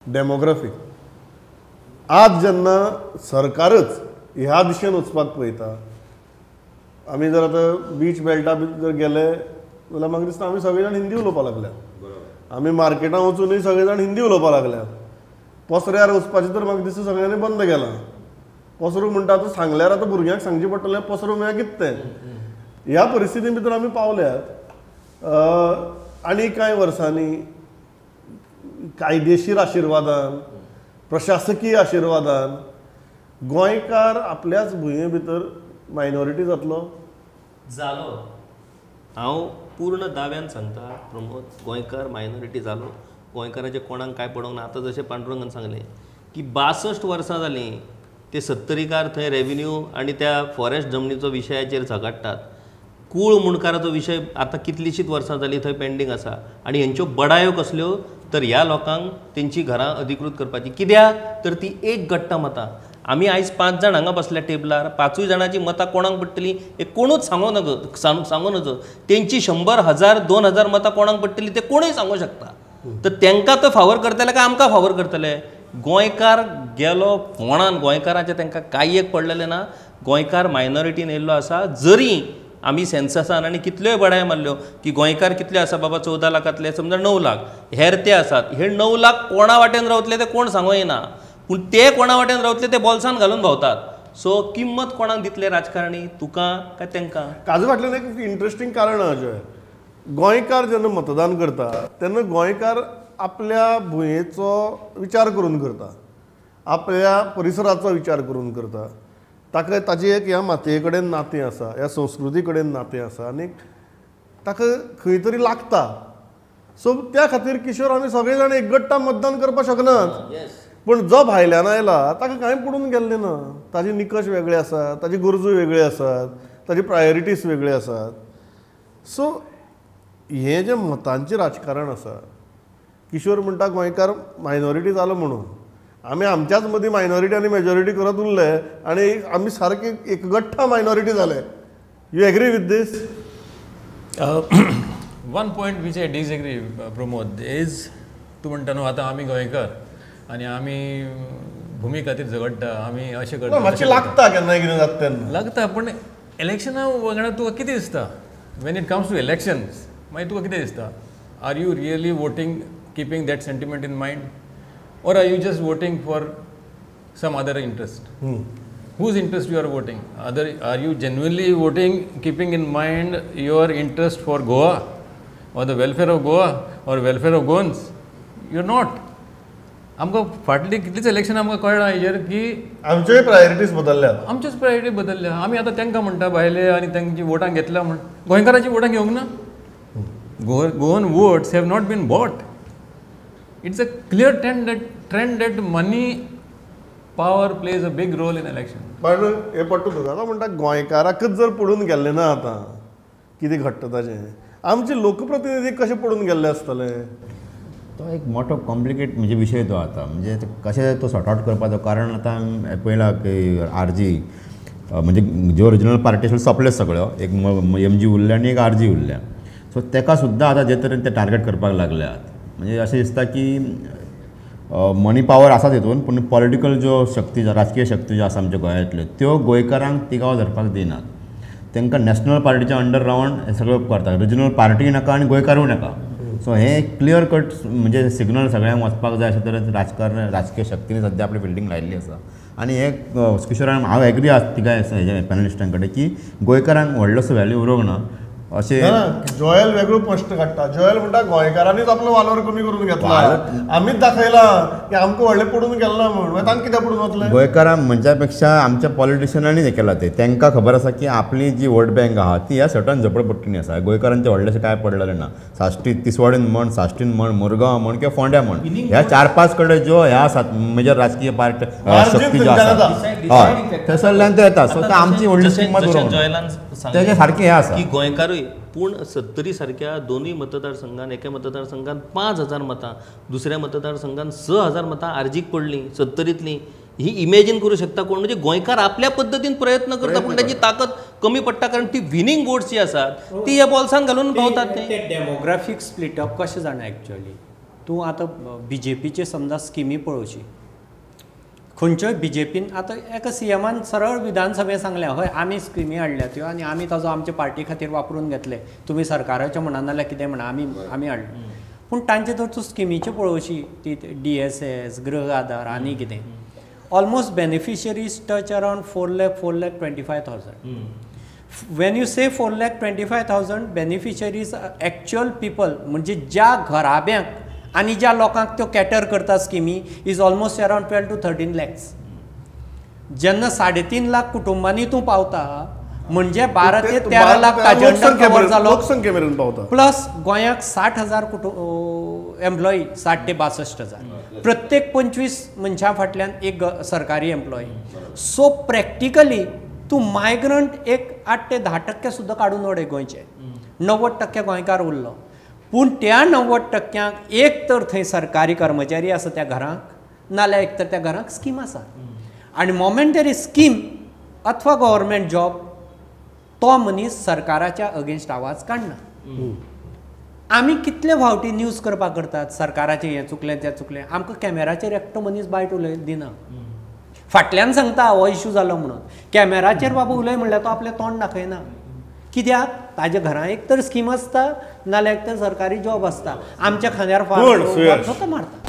डेमोग्राफीक. आज जेन्ना सरकारच ह्या दिशेन वचपाक पळयता, आमी जर आतां बीच बेल्टा बी जर गेले जाल्यार म्हाका दिसता आमी सगळे जाण हिंदी उलोवपाक लागल्यात. आमी मार्केटान वचूनय सगळे जाण हिंदी उलोवपाक लागल्यात. पसऱ्यार वचपाचें तर म्हाका दिसता सगळ्यांनी बंद केलां. पसरो म्हणटा आतां सांगल्यार आतां भुरग्यांक सांगचें पडटलें पसरो म्हळ्यार कितें तें. ह्या परिस्थिती भितर आमी पावल्यात. आनी कांय वर्सांनी कायदेशीर आशिर्वादान, प्रशासकीय आशिर्वादान गोंयकार आपल्याच भुंये भितर मायनॉरिटी जातलो. जालो. हांव पूर्ण दाव्यान सांगता प्रमोद, गोंयकार मायनॉरिटी जालो. गोंयकाराचें कोणाक कांय पडोंक ना. आतां जशें पांडुरंगान सांगलें की 62 वर्सां जालीं ते सत्तरीकार थंय रेविन्यू आनी त्या फॉरेस्ट जमनीचो विशयाचेर झगडटात. कूळ मुंडकाराचो विशय आतां कितलींशींच वर्सां जालीं थंय पेंडींग आसा. आनी हेंच्यो बडायो कसल्यो तर ह्या लोकांक तेंची घरां अधिकृत करपाची. कित्याक तर ती एक गट्टा मतां. आमी आयज 5 जाण हांगा बसल्या टेबलार, 5 जाणांची मतां कोणाक पडटली हें कोणूच सांगू नजो, सांगू नजो. तेंची 100, 1000, 2000 मतां कोणाक पडटली ते कोणूय सांगूंक शकता. तर तेंकां तो फावर करतले काय आमकां फावर करतले? गोंयकार गेलो फोणान, गोंयकाराचें तांकां कांय एक पडलेलें ना. गोंयकार मायनॉरिटीन येयल्लो आसा. जरी आमी सेन्ससान आनी कितल्योय बडाय मारल्यो की गोंयकार कितले आसा बाबा 14 लाखांतले समजा 9 लाख हेर ते आसात, हे 9 लाख कोणा वाटेन रावतले ते कोण सांगू येना, पूण ते कोणा वाटेन रावतले ते बोल्सान घालून भोंवतात. सो किंमत कोणाक दितले राजकारणी, तुका काय तेंकां? काजू फाटल्यान एक इंट्रस्टींग कारण आसा जें, गोंयकार जेन्ना मतदान करता तेन्ना गोंयकार आपल्या भुंयेचो विचार करून करता, आपल्या परिसराचो विचार करून करता. ताका ताजी एक ह्या मातये कडेन नातें आसा, ह्या संस्कृती कडेन नातें आसा आनी ताका खंय तरी लागता. सो त्या खातीर किशोर आमी सगळे जाण एकगट्टा मतदान करपाक शकनात. पूण जो भायल्यान आयला ताका कांय पडून गेल्लें ना. ताजे निकश वेगळे आसात, ताजी गरजो वेगळे आसात, ताजी प्रायोरिटीज वेगळे आसात. सो हें जें मतांचें राजकारण आसा, किशोर म्हणटा गोंयकार मायनॉरिटी जालो म्हणून आमी आमच्याच मदीं मायनॉरिटी आनी मेजॉरिटी करत उरले आनी आमी सारके एकगट्ठा मायनॉरिटी जाले. You agree with this? One point which I disagree Pramod is, तूं म्हणटा न्हू आतां आमी गोंयकार आनी आमी भुमी खातीर झगडटा, आमी अशें करता. मातशें लागता केन्नाय कितें जाता तेन्ना लागता. पूण इलेक्शना वांगडा तुका कितें दिसता? When it comes to elections मागीर तुका कितें दिसता? Are you really voting keeping that sentiment in mind, or are you just voting for some other interest? Whose interest you are voting? Are you genuinely voting keeping in mind your interest for Goa or the welfare of Goa or welfare of Goans? You are not. आमकां फाटली कितलीच election आमकां कळ्ळां हेजेर की आमच्योय priorities बदल्ल्यात. आमच्योच priority बदल्ल्या. आमी आतां तांकां म्हणटा भायले आनी तांची वोटां घेतल्या म्हण, गोंयकारांची वोटां घेवंक ना. Goan votes have not been bought. It's a clear trend that money power plays a big role in election. पण हे पट्टू तुका आतां म्हणटा गोंयकाराकच जर पडून गेल्लें ना आतां कितें घडटा ताजें, आमचे लोकप्रतिनिधी कशें पडून गेल्ले आसतले? तो एक मोठो कॉम्प्लिकेट म्हणजे विशय तो आतां, म्हणजे कशें तो सॉर्ट आवट करपाचो. कारण आतां पळयला की आर जी म्हणजे ज्यो ओरिजिनल पार्टी आशिल्ल्यो सोंपल्यो सगळ्यो, एक एम जी उरल्या आनी एक आर जी उरल्या. सो ताका सुद्दां आतां जे तरेन ते टार्गेट करपाक लागल्यात, म्हणजे अशें दिसता की मनी पावर आसा तितून, पूण पॉलिटिकल ज्यो शक्ती, राजकीय शक्ती ज्यो आसा आमच्या गोंयांतल्यो त्यो गोंयकारांक तिगाव धरपाक दिनात. तांकां नॅशनल पार्टीच्या अंडर रावन हें सगळें करता. रिजनल पार्टीय नाका आनी गोंयकारूय नाका. सो हें क्लियर कट म्हणजे सिग्नल सगळ्यांक वचपाक जाय अशें तरेन राजकारण राजकीय शक्तीन सद्या आपली फिल्डींग लायिल्ली आसा. आनी हे किशोरान हांव एग्री आसा तिगाय हेजे पॅनलिस्टां कडेन की गोंयकारांक व्हडलोसो व्हॅल्यू उरोंक ना अशें. जोयल वेगळो प्रश्न काडटा. जोयल म्हणटा गोंयकारांनीच आपलो वालोर कमी करून घेतला, आमीच दाखयला की आमकां व्हडलें पडून गेल्ला म्हूण, तांकां कित्याक पडून वतलें? गोंयकारां म्हणच्या पेक्षा आमच्या पॉलिटिशनांनी हें केलां तें. तांकां खबर आसा की आपली जी वोट बँक आहा ती ह्या सर्टन झोपडपट्टींनी आसा. गोंयकारांचें व्हडलेंशें कांय पडलेलें ना. साश्टी तिसवाडीन म्हण, साश्टीन म्हण, मुरगांव म्हण किंवा फोंड्या म्हण, ह्या 4-5 कडेन ज्यो ह्या आसात मेजर राजकीय पार्ट शक्ती ज्यो आसात हय थंयसरल्यान ते येता. सो आमची व्हडली किंमत उरोंक ना तेजें सारकें हें आसा की गोंयकारूय. पूण 70 सारक्या दोनूय मतदारसंघान, एका मतदारसंघान 5000 मतां, दुसऱ्या मतदारसंघान 6000 मतां आर्जीक पडलीं 70तलीं. ही इमेजीन करूं शकता कोण? म्हणजे गोंयकार आपल्या पद्दतीन प्रयत्न करता, पूण ताची ताकद कमी पडटा, कारण ती विनींग वोट्स जी आसात ती ह्या बॉल्सान घालून भोंवतात. ते डेमोग्राफीक स्प्लिटअप कशें जाणा एक्चुअली तूं आतां बीजेपीचे समजा स्किमी पळोवची खंयच्योय बीजेपीन आतां एका सीएमान सरळ विधानसभेंत सांगलें हय आमी स्किमी हाडल्या त्यो आनी आमी ताजो आमच्या पार्टी खातीर वापरून घेतले तुमी सरकाराचें म्हणा नाल्यार कितें म्हणा आमी आमी हाडले. पूण तांचे जर तूं स्किमीच्यो पळोवशी ती DSS गृह आधार आनी कितें almost beneficiaries touch around 4 lakh 4,25,000. When you say 4,25,000 beneficiaries, actual people म्हणजे ज्या घराब्यांक आनी ज्या लोकांक त्यो कॅटर करता स्किमी is almost around 12 to 13 lakhs. जेन्ना 3.5 लाख कुटुंबांनी तूं पावता म्हणजे 12 ते 13 लाख ताजे अंडर कवर जालो. लोकसंख्ये मेरेन पावता. प्लस गोंयाक 60,000 एम्प्लॉई 60 ते 62,000 प्रत्येक 25 मनशां फाटल्यान एक सरकारी एम्प्लॉई. सो प्रॅक्टिकली तूं मायग्रंट एक 8 ते 10% सुद्दां काडून उडय गोंयचे, 90% गोंयकार उरलो. पूण त्या 90% एक तर थंय सरकारी कर्मचारी आसा त्या घरांक नाल्यार एक तर त्या घरांक स्कीम आसा आनी मोमेंटरी स्कीम अथवा गव्हर्मेंट जॉब तो मनीस सरकाराच्या अगेन्स्ट आवाज काडना. आमी कितले फावटी न्यूज करपाक करतात सरकाराचें हें चुकलें तें चुकलें, आमकां कॅमेराचेर एकटो मनीस बायट उलय दिना, फाटल्यान सांगता हो इशू जालो म्हणून. कॅमेराचेर बाबा उलय म्हणल्यार तो आपलें तोंड दाखयना, कित्याक ताज्या घरां एक तर स्कीम आसता नाल्यार एक तर सरकारी जॉब आसता. आमच्या खांद्यार फार मारता.